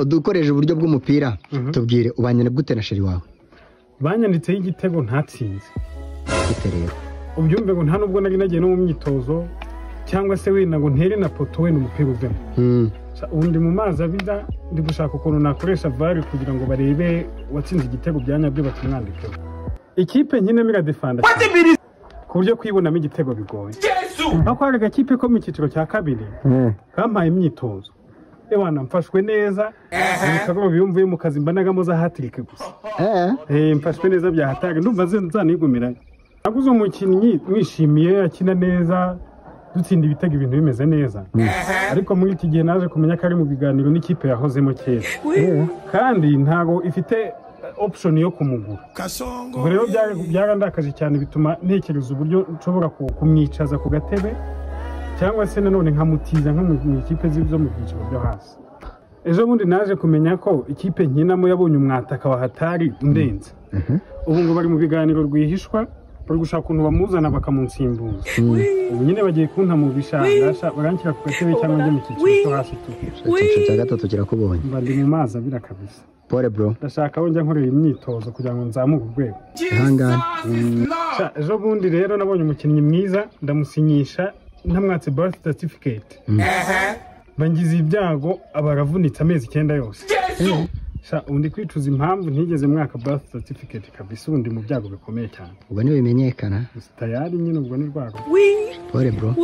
Dukoresha uburyo bw'umupira, tubwire ubanye gute na chéri wawe? Banyanditseho igitego ntatsinze. Gute rero? Ubyumve ngo nta nubwo nari nagiye no mu myitozo, cyangwa se wenda ngo ntere na poteau, wenda umupira uvemo. Ubu ndi mu mazi abira, ndi gushaka ukuntu nakoresha VAR kugira ngo barebe uwatsinze igitego bya nyabyo, bakimwandikeho. Ikipe nkinamo iradefanda cyane ku buryo kwibonamo igitego bigoye, aho hari agakipe ko mu cyiciro cya kabiri kampaye imyitozo, ewana mfashwe neza. Ibikorwa biyumvuye mu kazi mbanagamo za hat-trick gusa. Mfashwe neza bya hatari, ndumva nzanigumira. Naguze umukinnyi mwishimiye, akina neza, dutsinda ibitego, ibintu bimeze neza, ariko muri iki gihe naje kumenya ko ari mu biganiro n'ikipe yahozemo kera, kandi ntago ifite option yo kumugura. Ubwo rero byarandakaje cyane, bituma ntekereza uburyo nshobora kumwicaza ku gatebe, cyangwa se nanone nkamutiza nko mu ikipe zo mu byiciro byo hasi. Ejo bundi naje kumenya ko ikipe nkinamo yabonye umwataka wa hatari undenze. Ubu ngo bari mu biganiro rwihishwa, bari gushaka ukuntu bamuzana bakamunsimbuza. Ubu nyine bagiye kunta mu bishanga, baranshyira ku gatebe cyangwa njye mu cyiciro cyo hasi tu. Icyiciro cya gatatu kirakubonye. Mba ndi mu mazi abira kabisa. Pole, bro. Ndashaka aho njya nkorera imyitozo kugira ngo nzamure urwego. Ihangane. Sha, ejo bundi rero nabonye umukinnyi mwiza, ndamusinyisha ntamwatse birth certificate, bangize ibyago aba aravunitse amezi 9 yose. Sha, ubu ndi kwicuza impamvu ntigeze mwaka birth certificate kabisa. Ubu ndi mu byago bikomeye cyane. Ubwo ntibimenyekana. Gusa tayari nyine ubwo ni rwago. Pole, bro.